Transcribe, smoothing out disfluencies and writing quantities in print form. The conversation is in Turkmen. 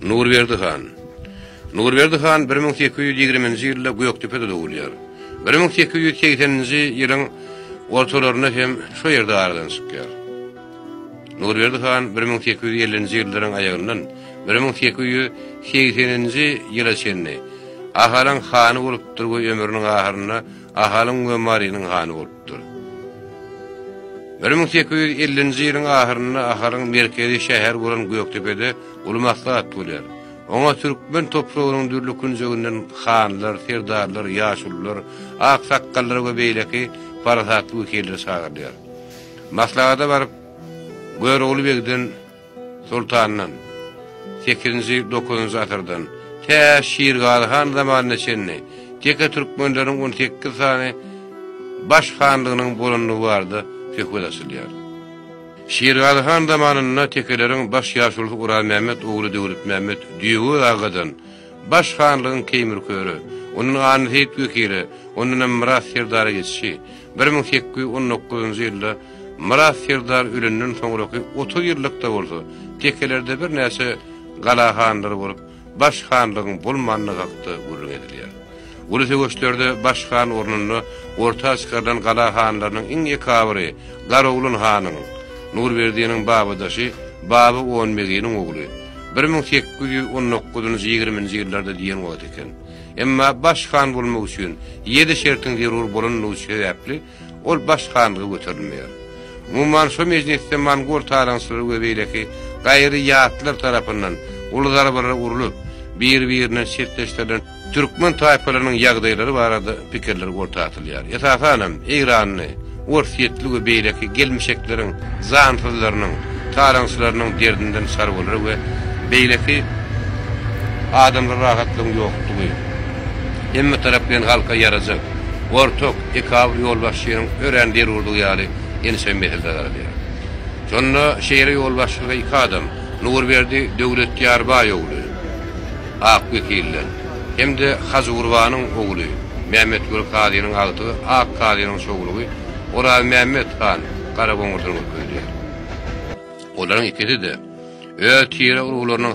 Nurberdi han. Nurberdi han 1820-nji ýylda Gökdepede dogulýar. 1880-nji ýylyň ortalarynda hem şo ýerde aradan çykýar. Nurberdi han 1850-nji ýyllaryň aýagyndan 1880-nji ýyla çenli Ahalyň hany bolupdyr we ömrüniň ahyrynda Ahalyň we Marynyň hany bolupdyr. 1850-nji ýylyň ahyrynda Ahalyň merkezi şäheri bolan Gökdepede uly maslahat bolýar. Oňa türkmen topragynyň dürli künjeginden hanlar, serdarlar, ýaşulular, aksakgallar we beýleki parasatly wekiller çagyrylýar. Maslahata baryp, Görogly begden, soltandan, sekizinji, dokuzynjy asyrdan, tä Şirgazy han zamanyna çenli teke türkmenleriniň on sekiz sany baş hanlygynyň bolandygy barada söhbet açylýar. Şirgazy han zamanynda tekeleriň baş ýaşulusy Orazmämmet ogly Döwletmämmet Düýegöz agadan baş hanlygyň Keýmir köre, ondan Annaseýit wekile, ondanam Myrat serdara geçişi, 1819-njy ýylda Myrat serdar ölenden soňraky 30 ýyllykda bolsa tekelerde birnäçe gala hanlary bolup, baş hanlygyň bolmandygy hakda gürrüň edilýär. Uly söweşlerde baş han ornunda orta çykarylan gala hanlarynyň iň ekabyry Garoglan hanyň, Nurberdiniň babadaşy Baba Onbeginiň ogly, 1819-njy, ýigriminji ýyllarda diýen wagt eken. Emma baş han bolmak üçin ýedi şertiň zerur bolandygy sebäpli ol baş hanlyga göterilmeýär. Umuman, şo mejlisde mongol talaňçylary we beýleki gaýry ýatlar tarapyndan uly zarbalar urlup, bir-birinden çetleşdirilen türkmen taýpalarynyň ýagdaýlary barada pikirler orta atylýar. Esasanam, eýranly, orsýetli we beýleki gelmişekleriň jansyzlarynyň, talaňçylarynyň derdinden çarwalara we beýleki adamlara rahatlygyň ýokdugy, hemme taraplaýyn halka ýarajak, ortak, ekabyr ýolbaşçynyň örän zerurdygy ýaly ençeme meseleler garalýar. Şonda şeýle ýolbaşçylyga iki adam, Nurberdi Döwletýarbaý ogly, Ak wekilden, hem-de Hajygurbanyň ogly, Mämmetguly kazynyň agtygy Ak kazynyň çowlugy Orazmämmet han Garagoňurdan görkezilýär. Olaryň ikisi-de öz tire-uruglarynyň.